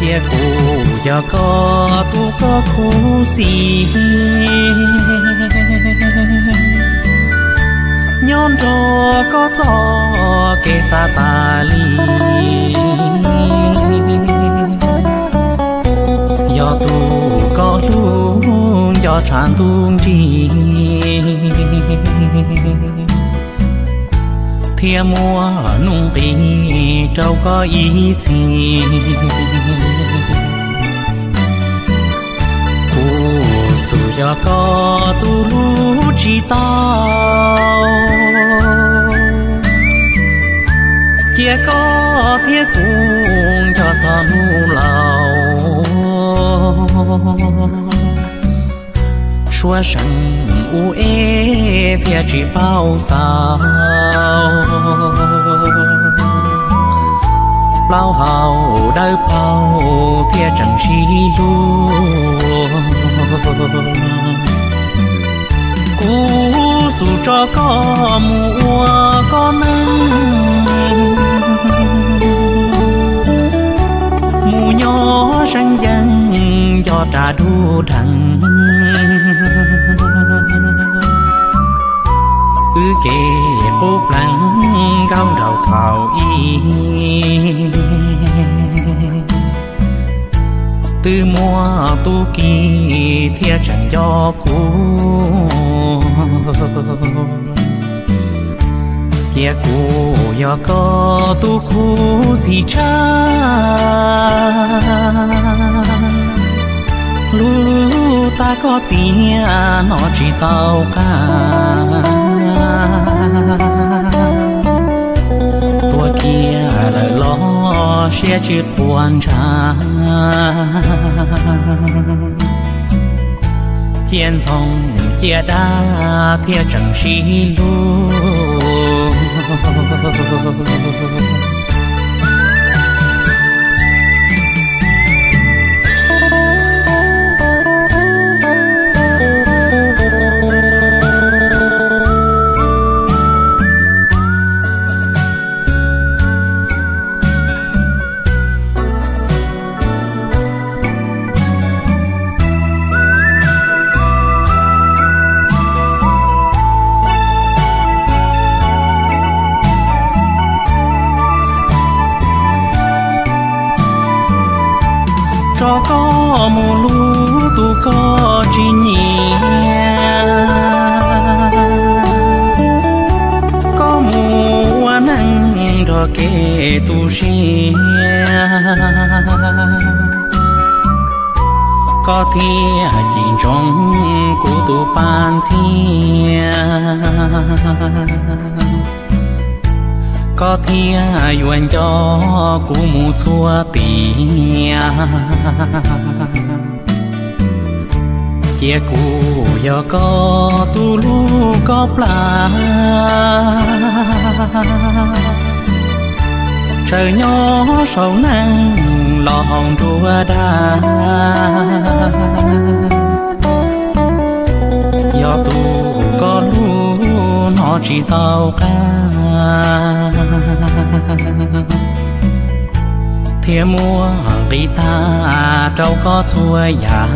Thiab kuv yog koj tus koj khuv xim, nyob nrog koj txoj kev xav tas li. Yog tus koj hlub nco tshav ntuj nrig, thiab muaj nuj nqis rau koj ib txhis. Kuv xum yog koj tus hlub tsis tau, cia koj thiab kuv nco txog hnub laus. Suab seev ub eb thiaj tsis paub xaus, plaub hau dawb paug thiaj tseem sib hlub. Kuv xum tso koj mus ua koj neej, mus nyob seeb yeeb nco ras dub dheev. Wb kev qub pleev nkaug nraug thaum ub, twb muaj tub ki thiaj tseem nco kuv. Cia kuv yog koj tus khuv xim tshaj, hlub tag koj tiag hnov tsis tau qab. Tuag kiag lawm los siab tsis qhuav ntsha, cia ntxhoo cia dab thiaj tseem sib hlub. Tso koj mus hlub tus koj tsis nyiam, koj mus ua neej nrog kev tu siab, koj thiaj cim ntsoov kuv tus paj ntxhiab, koj thiaj yuav nco kuv mus txhua tiam. Cia kuv yog koj tus hlub kob plag, tsaws nyob saum neej los haus nruab dag. Yog tus koj hlub hnov tsis tau qab, thiab muab nqis tag rau koj txhua yam.